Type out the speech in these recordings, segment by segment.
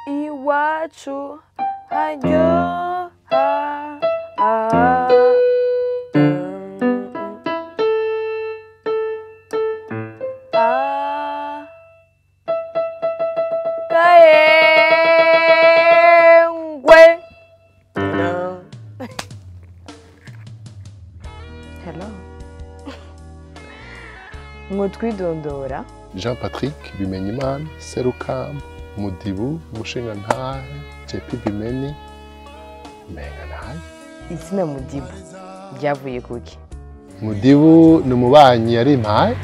Iwacu haryoha. Ah, Gahengwe. Hello. Mwotwidondora. Jean Patrick Bimenyimana, Serukamba, Mudibu, Mushingantahe, JP Bimeni, Mengantahe. Izina Mudibu ryavuye kuki? Mudibu ni umubanyi yari impaye,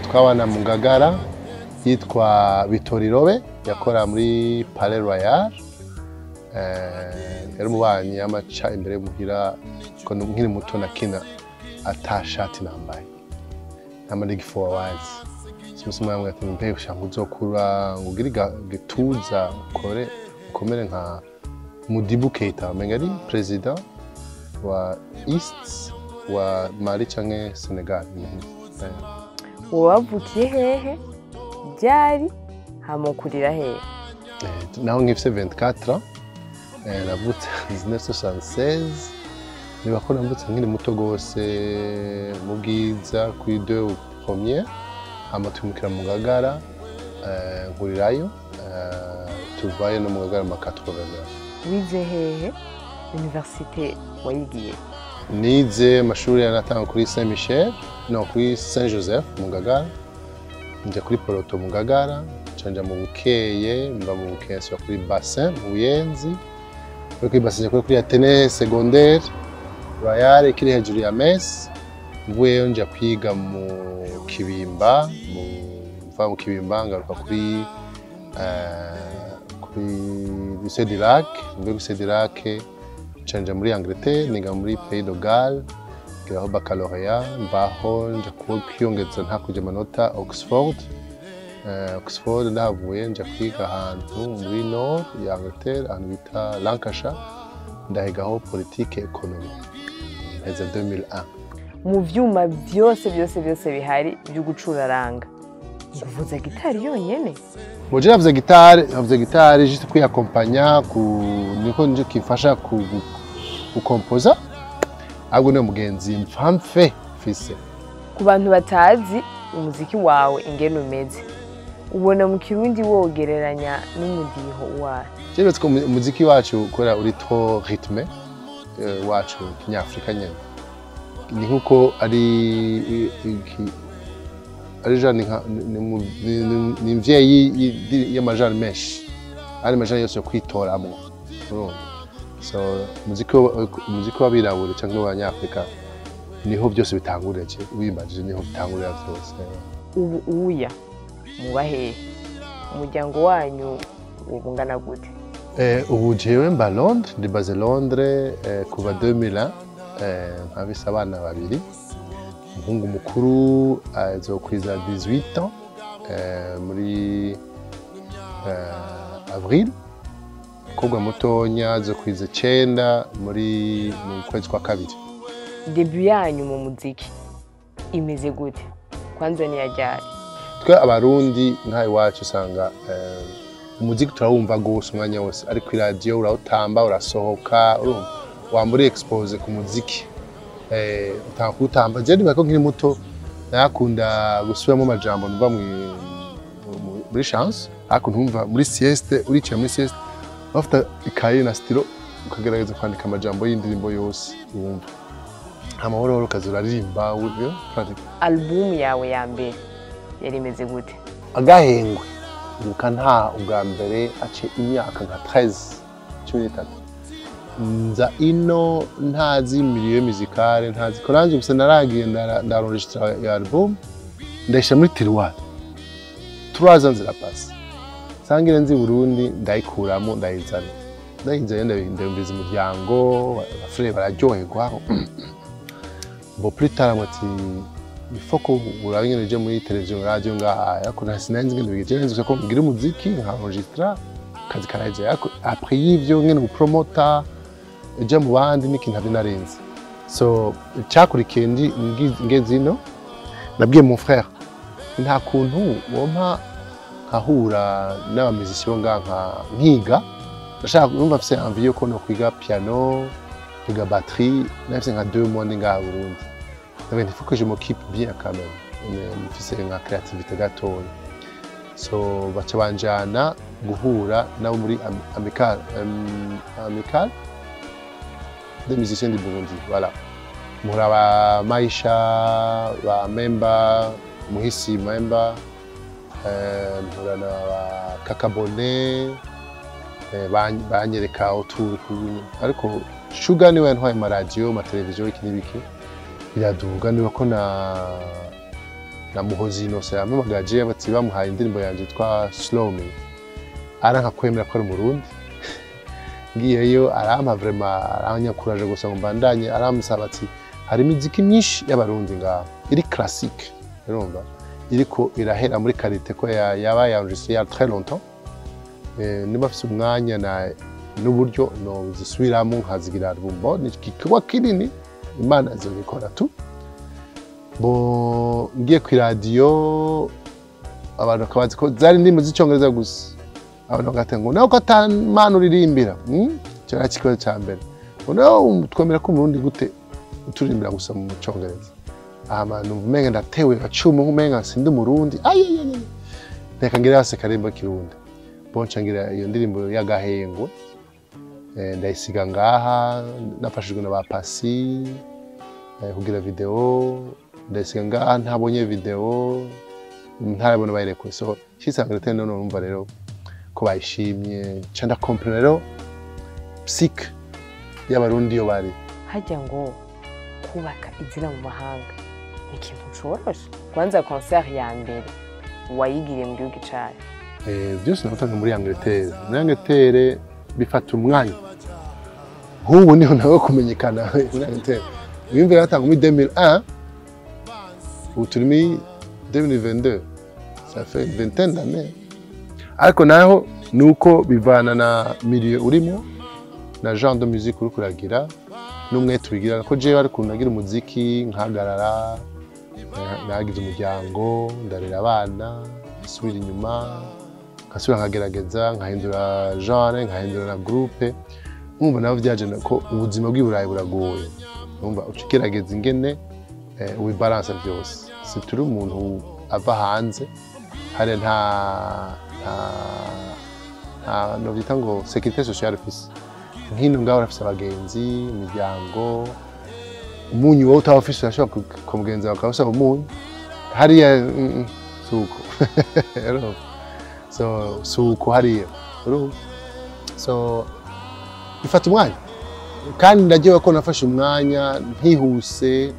twabana mu Ngagara, yitwa Bitorirobe, yakora muri Palais Royal. Yari umubanyi yamaca imbere muhira, ko nkiri muto nakina ata shati nambaye. Nta n'igifuwa wazi. Umunsi umwe ati mbe ushaka uzokura ngo ugire gituza ukore ukomere nka Modibo Keita, umenga ari president wa East wa Mali canke Senegal. Wavukiye hehe? Ryari? Hamukurira hehe? Naho nkifise 24 ans, navutse 1976. Niba ko navutse nkiri muto gose mu Bwiza kuri 2 premier, hama twimukira mu Ngagara, nkurirayo, tuvayo no mu Ngagara mu 89. Wize hehe? Université wayigiye? Nize amashuri yanatanga kuri Saint Michel, no kuri Saint Joseph mu Ngagara, nja kuri Poroto mu Ngagara, nca mu Bukeye, mba mu Bukeye nsubira kuri Bassin mu Buyenzi, kuri Bassin nja kuri Athénée secondaire Royal ikiri hejuru ya Messe, mvuyeyo nja kwiga mu Kibimba, mva mu Kibimba ngaruka kuri lycée du Lac, mvuye kuri lycée du Lac nca muri Angleterre, niga muri Pays de Galles, ngeraho baccalauréat, mvaho nja kwiyongeza ntakwije amanota Oxford. Oxford ndahavuye nja kwiga ahantu muri Nord ya Angleterre, ahantu bita Lancashire, ndahigaho politique économie mpeza 2001. Mu vyuma byose byose byose bihari byo gucuraranga, uvuza gitari yonyene? Moi navuza gitari, navuza gitari juste kwiyakompanya ku niko nje kimfasha ku gukompoza, ahubwo niyo mugenzi mpamfe fise. Ku bantu batazi umuziki wawe ingene umeze, ubona mu Kirundi wogereranya n'umudiho wawe? Jewe ko umuziki wacu ukora uri trop rythme, wacu kinyafrika nyene. Ni nkuko ari ari genre ni mvyeyi y'amajana menshi, ari amajana yose yo kwitoramwo, urumva. So umuziki w'abirabure canke w'abanyafrika niho byose bitangurira, wimbajije niho bitangurira byose. Ubu uya muba hehe? Umuryango wanyu ubungana gute? Ubu jewe mba Londres, ndi baze Londres kuva 2001. Nkabise abana babiri, umuhungu mukuru azokwiza 18 ans muri avril, umukobwa mutonya azokwiza 9 muri mu kwezi kwa kabiri. Debut yanyu mu muziki imeze gute? Kwanza ni yajyari? Twe abarundi nka iwacu usanga umuziki turawumva gose umwanya wose, ariko iradiyo urawutamba, urasohoka, urumva wamburi expose ku muziki, utakutamba. Je ndibuka ko nkiri muto nakunda gusubiramo amajambo numva muri chance, ariko ntumva muri sieste, uricaye muri sieste bafata ikaye na stylo ukagerageza kwandika amajambo y'indirimbo yose wumva, amahoro ukaza uraririmba. Album yawe ya mbere yari imeze gute? Agahengwe ndibuka nta ubwa mbere ace imyaka nka 13 13 nza ino ntazi milieu musicale, ntazi koranje, gusa naragiye ndaronregistra ya album ndayishyira muri tiroir 3 ans zirapasa, sangire nzi Burundi ndayikuramo ndayizana, ndayizana ndayumviza umuryango, abafrere bararyoherwa. Bo plus tard ati il faut ko urabingene je muri television radio ngaha, ariko sinari ngene bigeje nzi ko ngira umuziki nkaronregistra kazi karaje, ariko après y'ivyo ngene gupromota ejo mu bandi n'ikintu ntabyo narenze. So cyakurikiye ngeze ino nabwiye mon frère nta kuntu wompa Nkahura n'aba musiciens bo ngaha, nkiga. Ndashaka, numva mfise envie yo ko no kwiga piano, kwiga batterie. Nafise nka 2 mois ndi ngaha Burundi. Ndavuga nti: "Faut que je m'occupe bien quand même." Mfise nka créativité gatoya, so baca banjana guhura nabo muri Amicale des musiciens du Burundi, voilà. Mpura ba Maisha, ba Memba, Muhisi Memba, mpura na ba Kakabone, banyereka utuntu, ariko Sugar niwe yantwaye amaradiyo, amateleviziyo, iki n'ibiki biraduga. Niba ko na Muhozi Innocent yampamagaje, bati bamuhaye indirimbo yanje yitwa Slow Me, aranka kwemera ko ari Umurundi. Ngiyeyo arampa vraiment, aranyakuraje gusa ngo mbandanye. Aramusaba ati: "Hari imiziki myinshi y'Abarundi ngaha iri classique, urumva iriko irahera muri qualité ko yabaye enregistré il y a très longtemps. Niba afise umwanya na n'uburyo, no zisubiramo nkazigira album." Bon, ni igikorwa kinini, Imana izobikora tu. Bo ngiye ku iradiyo, abantu bakaba bazi ko zari indirimbo z'Icyongereza gusa. Abantu bagatenga ngo nawe ko ata Mana uririmbira. Icyo ari ikibazo cya mbere, ngo nawe twemera ko Umurundi gute uturirimbira gusa mu Cyongereza? Hama numva umenga ndatewe gacumu, nk'umenga sindi Umurundi. Ay, reka ngira hasi karimbo Kirundi. Bon, nca ngira iyo ndirimbo y'agahengwe. Ndayisiga ngaha, nafashijwe na ba Pasi kugira video. Ndayisiga ngaha, ntabonye video, ntarabona bayirekuye. So nshitse Angleterre none numva rero ko bayishimye, nca ndakomprena rero psyche y'Abarundi iyo bari. Hajya ngo kubaka izina mu mahanga ni ikintu coroshe? Kwanza concert ya mbere wayigiriye mu gihugu cayo? Byose nafatanga muri Angleterre. Muri Angleterre bifata umwanya. Nk'ubu niho nawe kumenyekana muri Angleterre, wiyumvira batanga muri 2001, ubu turi muri 2022, ça fait une vingtaine d'années. Ariko naho nuko bivana na milieu urimo, na genre de musique uriko uragira, n'umwete ubigira. Ko jewe ariko nagira umuziki nkahagarara, nagize umuryango, ndarera abana, nsubira inyuma, nkasubira nkagerageza, nkahindura genre, nkahindura na groupe. Nkumva nabo byaje ko ubuzima bw'i Burayi buragoye. Numva uca ugerageza ingene ubibalansa byose. Si turi umuntu ava hanze hariya, nta novyita ngo sécurité sociale ufise. Nk'ino ngaho urafise abagenzi, imiryango, umunyu wowe utaba ufise urashobora ku mugenzi wawe ukabusaba umunyu. Hariya suko. Urumva? So suko hariya, urumva? So bifata umwanya, kandi ndagiye ko nafashe umwanya ntihuse.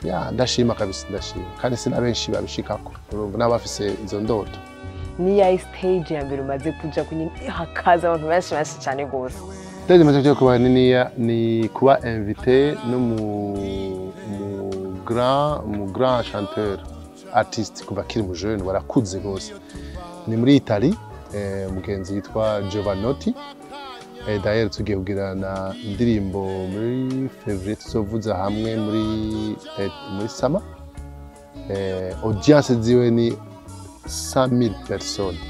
Ya, ndashima kabisa, ndashima. Kandi si na benshi babishikako, urumva, n'abafise izo ndoto. Niyayi stage ya mbere umaze kuja kunyine hakaza abantu benshi benshi cyane rwose? Stage maze kuja kuba niniya ni kuba invité no mu grand chanteur artiste kuva akiri mu jeune, barakuze rwose. Ni muri Italie, mugenzi yitwa Jovanotti. D'ailleurs tugiye kugirana indirimbo muri février, tuzovuza hamwe muri sama. Audience ziwe ni 100,000 personnes.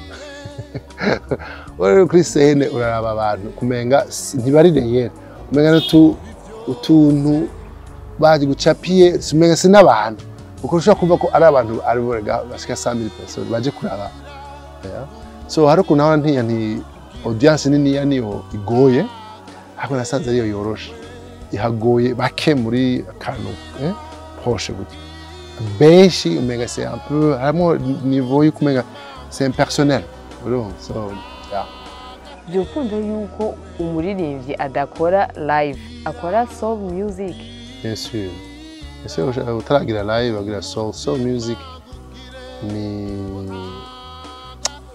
Uri kuri scène uraraba abantu, kumenga ntibari réel, kumenga n'utu utuntu baje gucapiye, simenga si n'abantu, kuko ushobora kumva ko ari abantu ari bashika 100,000 personnes baje kuraba. Yeah. So hari ukuntu ahora ntinya nti audience niniya niyo igoye, ariko nasanze ariyo yoroshe. Ihagoye bake muri akantu proche gutya. Benshi umenga c'est un peu, harimo niveau y'uko umenga c'est impersonnel, urumva? So yeah. Byokunda yuko umuririmbyi adakora live, akora soul music? Bien sûr. Bien sûr, utaragira live agira soul. Soul music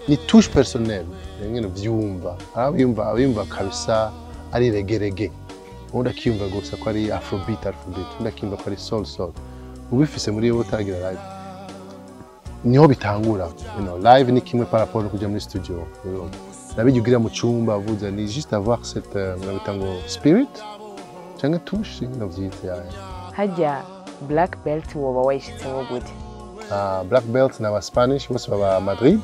ni touche personnelle, nyine uvyumva. Abiyumva kabisa ari reggae reggae. Ubundi akiyumva gusa ko ari afrobeat afrobeat, undi akiyumva ko ari soul soul. Ubifise muri wowe utaragira live. Niho bitangura. Live ni kimwe par rapport no kuja muri studio. Urumva? Nabijya ugira mu cyumba avuza, ni juste avoir cette nabita ngo spirit cyangwa touche, nyine vyita yawe. Hajya black belt woba wayishitsemo gute? Black Belt n'aba Spanish bose baba Madrid.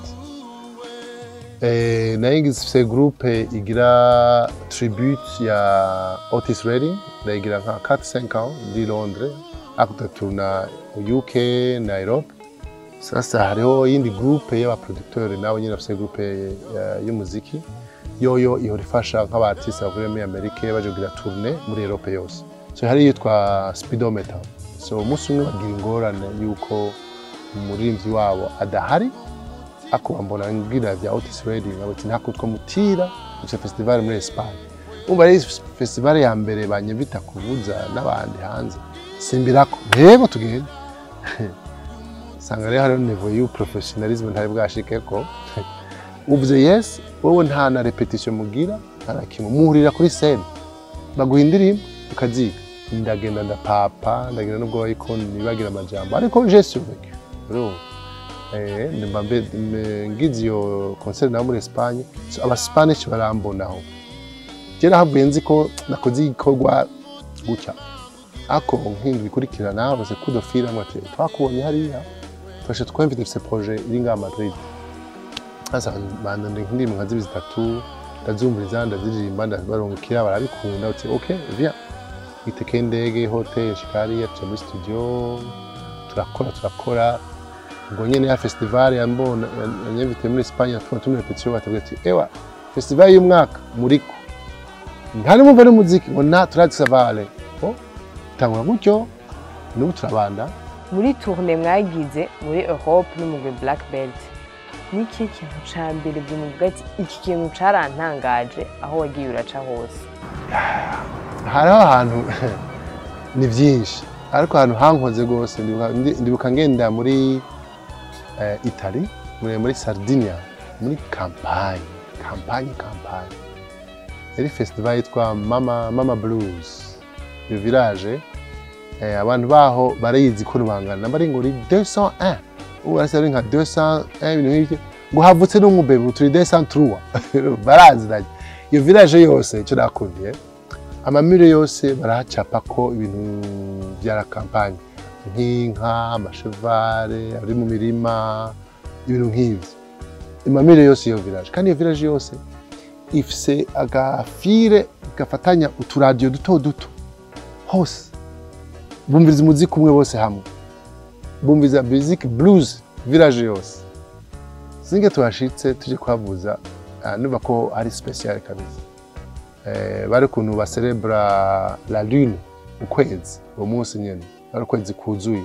Nayo ifise groupe igira tribute ya Otis Redding, ndayigira nka 4-5 ans ndi Londres, ariko tuna UK na Europe. Sasa hariho iyindi groupe y'abaproducteur, nabo nyine bafise groupe y'umuziki, yoyo ihora ifasha nk'aba artiste bavuye muri Amerika baje kugira tournée muri Europe yose. So hari yitwa Speedometer. So umunsi umwe bagira ingorane yuko umuririmbyi wabo adahari, ako bambona ngira vya Otis Redding, ati ntako twamutira dufise festival muri Espagne. Umva ari festival ya mbere banyevita kuvuza n'abandi hanze, simbirako ntego tugende. Sanga rero hariho niveau y'u professionnalisme ntari bwashikeko. Uvuze yes, wowe nta na répétition mugira, nta na kimwe, muhurira kuri scène, baguha indirimbo ukaziga. Ndagenda ndapapa, ndagira n'ubwoba yuko nibagira amajambo, ariko j'ai survécu, urumva. Ndumva ngize iyo concert nabo muri Espagne. So aba Spanish barambonaho. Je nahavuye nzi ko nakoze igikorwa gutya, ako nk'indwi ikurikirana bose coup de fil amwe ati: "Twakubonye hariya, twashe twemvite, dufise projet iri ngaha Madrid." Sasa bandonde indirimbo nka zibiri zitatu, ndazumviriza, ndaziririmba, ndabarungikira, barabikunda, bati: "Ok, viens." Iteke y'indege, hotel, nshika hariya, tuja muri studio, turakora, turakora. Ubwo nyene ya festival yambona yanyemvite muri Espagne, tuma turi répétition, batubwira ati: "Ewa, festival y'umwaka muriko ntari mumva n'umuziki ngo na turazi savale." Oh, tangura gutyo, n'ubu turabanda. Muri tournée mwagize muri Europe n'umugwi Black Belt, ni ikihe kintu ca mbere muvuga ati: "Iki kintu carantangaje aho wagiye uraca hose"? Hariho ahantu, ni byinshi, ariko ahantu hankoze rwose, ndibuka ngenda muri Italy, muri Sardinia, muri campagne, campagne, campagne, yari festival yitwa Mama Blues. Iyo village, abantu baho barayizi ko rubangana bari ngo uri 201, ubu arasi ari nka 201, ibintu nk'ibyo, ngo havutse n'umubebe turi 203, baraziranye iyo village yose. Icyo nakundiye, amamire yose barahacapa ko ibintu bya la campagne, nk'inka, amachevale ari mu mirima, ibintu nk'ivyo, amamire yose iyo village. Kandi iyo village yose ifise agafire gafatanya uturadiyo duto duto hose, bumviriza umuziki umwe bose hamwe, bumviriza music blues village yose. Singe tuhashitse tuje kuhavuza, numva ko ari spécial kabisa. Bari ukuntu bacelebra la lune, ukwezi, uwo munsi nyene ari ukwezi kuzuye,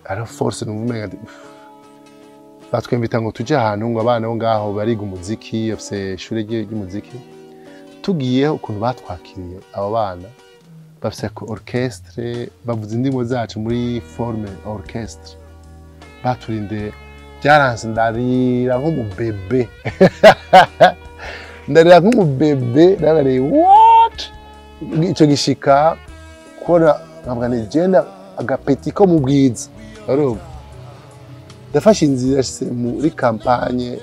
ariho force numva umenga batwemvita ngo tuje ahantu ngo abana bo ngaho bariga umuziki, bafise ishure ry'umuziki. Tugiyeho, ukuntu batwakiriye abo bana, bafise orchestre, bavuza indirimbo zacu muri forme orchestre, baturinde byaranse, ndarira nk'umubebe, ndarira nk'umubebe, narariye. What, ico gishika kubona nkavuga nti jenda agapeti ko mu bwiza, urumva ndafashe inzira nshitse muri campagne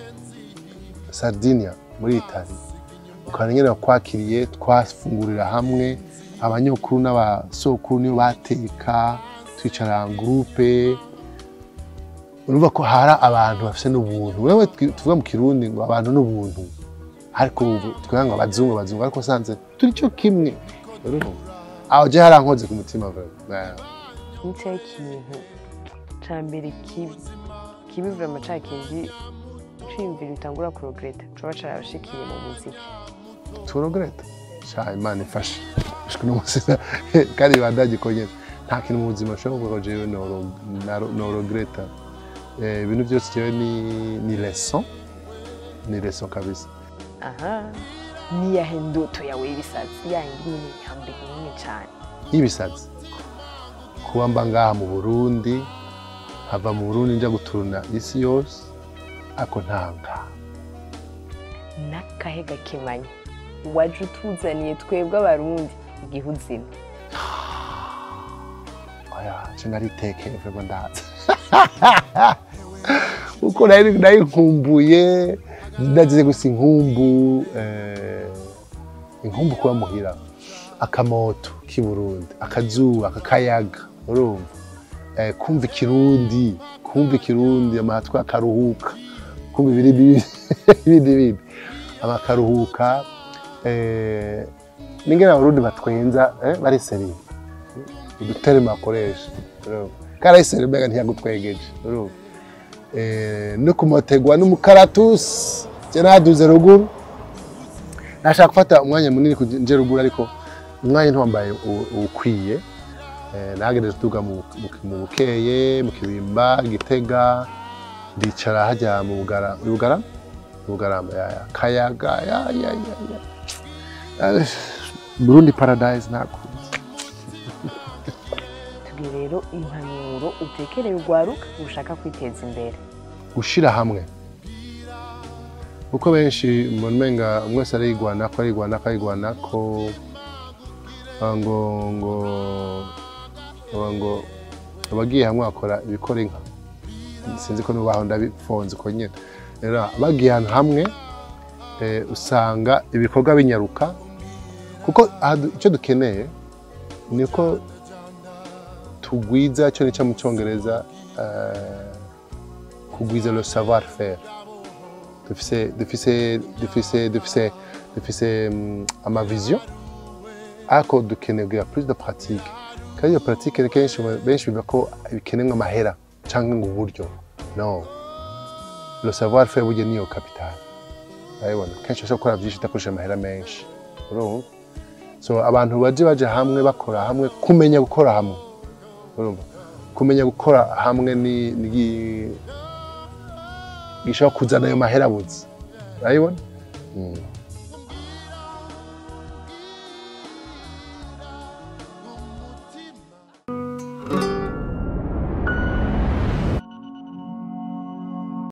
Sardinia muri Italy, ukabona ingene bakwakiriye, twafungurira hamwe, abanyokuru n'abasokuru nibo bateka, twicara en groupe. Urumva ko hari abantu bafise n'ubuntu. Wewe tuvuga mu Kirundi ngo abantu n'ubuntu, ariko ubu twiga ngo abazungu, abazungu, ariko sanze turi cyo kimwe. Urumva aho je harankoze ku mutima vraiment. Ni cyahe kintu ca mbere kibi kibi vraiment, ca kindi ciyumvira utangura kuregretta, coba carabashikiye mu muziki? Turegretta sha, Imana ifashe gushika uno munsi kandi bandanye ko nyene nta kintu mu buzima nshobora kuvuga ko jewe noregretta. Ibintu byose jewe ni leçon, ni leçon kabisa. Aha, niyahe ndoto yawe y'ibisazi, yayindi nyine ya mbere nyine cane? Y'ibisazi, kuba mba ngaha mu Burundi, nkava mu Burundi nja guturuna isi yose, ako ntanga. N'akahe gakemanyi waje utuzaniye twebwe Abarundi igihe uzina? Oya, nce naritekeye vraiment, ndaza uko nari nkumbuye, nagize gusa inkumbu, inkumbu kuba muhira, akamoto k'i Burundi, akazuba, akakayaga, urumva, kumva Ikirundi. Kumva ikirundi, amatwi akaruhuka kumva ibindi ibindi bindi, amakaruhuka n'ingene Abarundi batwenza, bari sérieux, uduterme bakoresha, urumva kari sérieux, mbega ntiyagutwegeje, urumva no kumotegwa n'umukaratusi. Je naduze ruguru, nashaka gufata umwanya munini nje ruguru, ariko umwanya ntiwambaye ukwiye. Nagerageje kuduga mu Bukeye, mu Kibimba, Gitega, ndicara hajya mu Bugara, mu Bugara, mu Bugarama, ya Kayaga, ya ya ya ya. Burundi paradise nakunze. Tubwire rero impanuro utekereye urwaruka ushaka kwiteza imbere. Gushira hamwe, kuko benshi mbona umenga umwe wese arigwanako, arigwanako, arigwanako, ngo abagiye hamwe bakora ibikora inka. Sinzi ko nubaho ndabifonze uko nyene. Rero bagiye ahantu hamwe, usanga ibikorwa binyaruka, kuko aha icyo dukeneye ni uko tugwiza icyo nica mu Cyongereza kugwiza le savoir faire. Dufise amavision, ariko dukeneye kugira plus de pratique. Kandi iyo pratique kenshi benshi bivuga ko bikenewe amahera canke ngo uburyo. No, le savoir faire burya niyo capital, urabibona. Kenshi ushobora gukora byinshi udakoresha amahera menshi, urumva. So abantu baje hamwe, bakora hamwe, kumenya gukora hamwe, urumva, kumenya gukora hamwe ni gishobora kuzana ayo mahera abuze, urabibona.